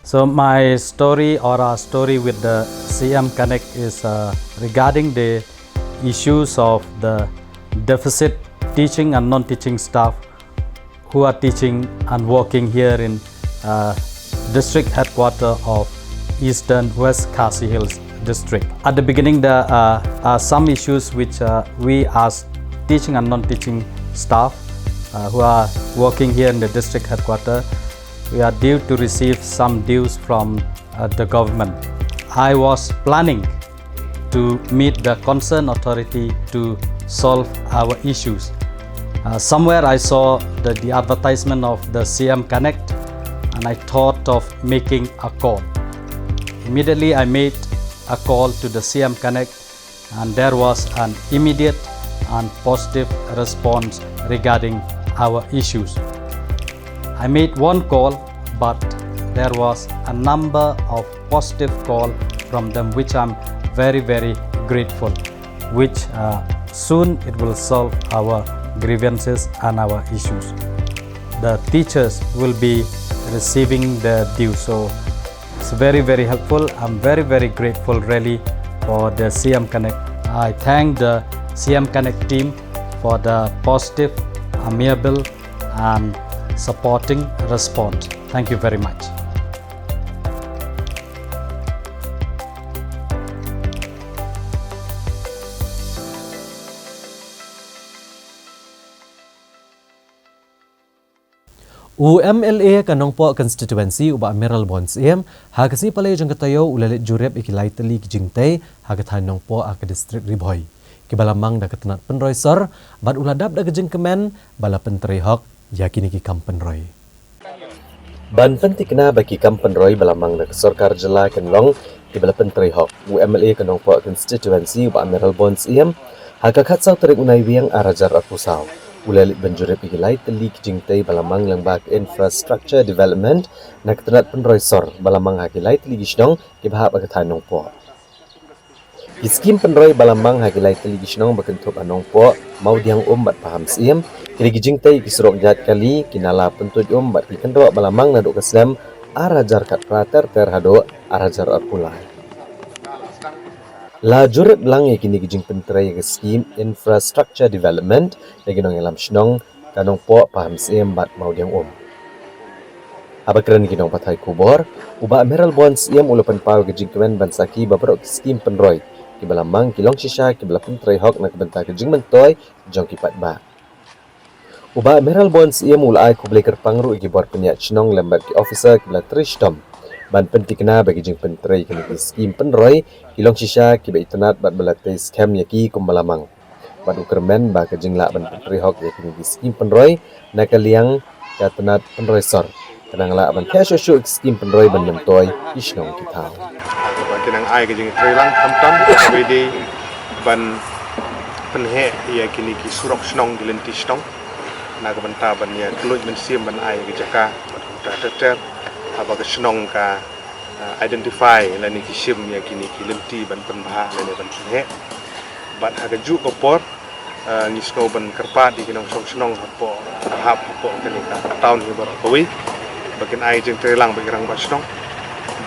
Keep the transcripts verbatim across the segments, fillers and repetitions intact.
So my story or our story with the C M Connect is uh, regarding the issues of the deficit teaching and non-teaching staff who are teaching and working here in uh, district headquarter of Eastern West Khasi Hills district. At the beginning, there uh, are some issues which uh, we as teaching and non-teaching staff uh, who are working here in the district headquarter, we are due to receive some dues from uh, the government. I was planning to meet the concerned authority to solve our issues. Uh, somewhere I saw the, the advertisement of the C M Connect and I thought of making a call. Immediately I made a call to the C M Connect and there was an immediate and positive response regarding our issues. I made one call, but there was a number of positive call from them, which I'm very, very grateful, which uh, soon it will solve our grievances and our issues. The teachers will be receiving the due. So it's very, very helpful. I'm very, very grateful really for the C M Connect. I thank the C M Connect team for the positive, amiable, and supporting response. Thank you very much. U M L A ka Nongpoh constituency u Bah Mayralborn Syiem, ha ka sngi Palei jong ka taïew u la leit jurip ïa ki lai tylli ki jingtei ha ka thaiñ Nongpoh ha ka district Ri Bhoi. Ki ba la mang da ka tnat pynroi sor, bad u la dap da ka jingkmen ba la pyntrei hok ïa kine ki kam pynroi. Ban pynthikna ba ki kam pynroi ba la mang da ka sorkar jylla kan long ki ba la pyntrei hok, u M L A ka Nongpoh constituency u Bah Mayralborn Syiem, ha ka khatsaw tarik u Naiwieng ar hajar arphew saw u la leit ban jurip ïa ki lai tylli ki jingtei ba la mang lyngba ka infrastructure development na ka tnat pynroi sor ba la mang ha ki lai tylli ki shnong ki ba hap ha ka thaiñ Nongpoh. Ki skim pynroi ba la mang ha ki lai tylli ki shnong ba kynthup ha Nongpoh, Mawdiangum bad Pahamsyiem, ki dei ki jingtei ki surok ïaid kali, ki nala pyntuid um bad ki kynroh ba la mang naduh ka snem ar hajar khatphra ter ter haduh ar hajar arphew lai. La jurip lang ïa kine ki jingpyntrei ïa ka skim infrastructure development ïa ki nongïalam shnong ka Nongpoh, Pahamsyiem bad Mawdiangum. Haba kren ki nongpathai khubor, u Bah Mayralborn Syiem u la pynpaw ka jingkmen ban sakhi ba baroh ki skim pynroi ki ba la mang ki long shisha ki ba la pyntrei hok na ka bynta ka jingmyntoi jong ki paidbah. U Bah Mayralborn Syiem u la ai khublei kyrpang ruh ïa ki bor pynïaid shnong lem bad ki officer ki ba la trei shitom ban pynthikna ba ki jingpyntrei kine ki skim pynroi ki long shisha ki ba itynnad bad ba la tei skhem ïa ki kum ba la mang. Bad u kyrmen ba ka jinglah ban pyntrei hok ïa kine ki skim pynroi na ka liang ka tnat pynroi sor ka nang lah ban theh shuh shuh ki skim pynroi ban myntoi ki shnong ki thaw. Ba ki nang ai ka jingtrei lang khamtam ka ba dei ban pynheh ïa kine ki surok shnong, ki lynti shnong, na ka bynta ban ïa kylluid mynsiem ban ai ka jaka bad kumta ter ter haba ka shnong ka ah, identify lane ki shim ïa kine ki lynti ban pynbha lane ban pynheh. Bad ha kajuh ka por, ah, ngi sngew ban kyrpad ïa ki nongshong shnong hapoh, hap hapoh kane ka town hi baroh kawei ba kin ai jingtrei lang bad ki rangbah shnong.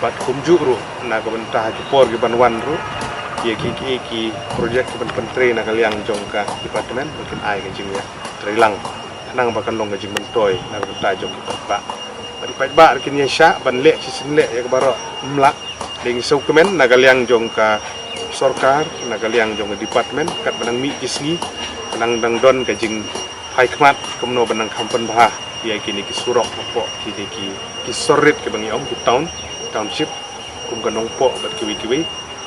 Bad kumjuh ruh na ka bynta ha ki por ki ban wan ruh, ïa ki, ki, ki project ki ban pyntrei na ka liang jong ka department ba kin ai ka jingïatrei lang khnang ba kan long ka jingmyntoi na ka bynta jong ki paidbah. Bad ki paidbah ruh kin ïa shah ban leh shisien leh ïa ka baroh, ym lah. Dei ngi sngewkmen na ka liang jong ka sorkar, na ka liang jong ka department, katba nang mih ki sngi ka nang dang don ka jingphai khmat kumno ban nang kham pynbha ïa kine ki surok hapoh kine ki, ki sor rit kiba ngi ong ki town, township, kum ka Nongpoh bad kiwei kiwei.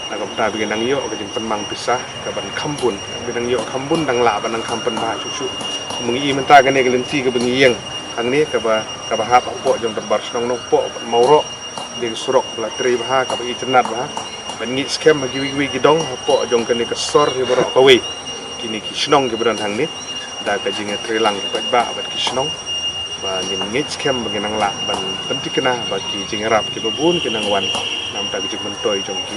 Na ka bynta ba kin nang ïoh ka jingpynmang pisa ka ban kham bun. Ba kin nang ïoh kham bun dang lah ban nang kham pynbha shuh shuh. Kum ngi i mynta kane ka lynti kaba ngi ïeng hangne kaba, kaba hap hapoh jong ka dapbar shnong Nongpoh bad Mawroh, dei ka surok ba la trei bha, kaba itynnad bha. Ban ngeit skhem ha kiwei kiwei ki dong hapoh jong kane ka sor hi baroh kawei, kine ki shnong kiba don hangne, da ka jingïatrei lang ki paidbah bad ki shnong, ba ngin ngeit skhem ba ngin nang lah ban pynthikna ba ki jingïarap kiba bun kin nang wan na ka bynta ka jingmyntoi jong ki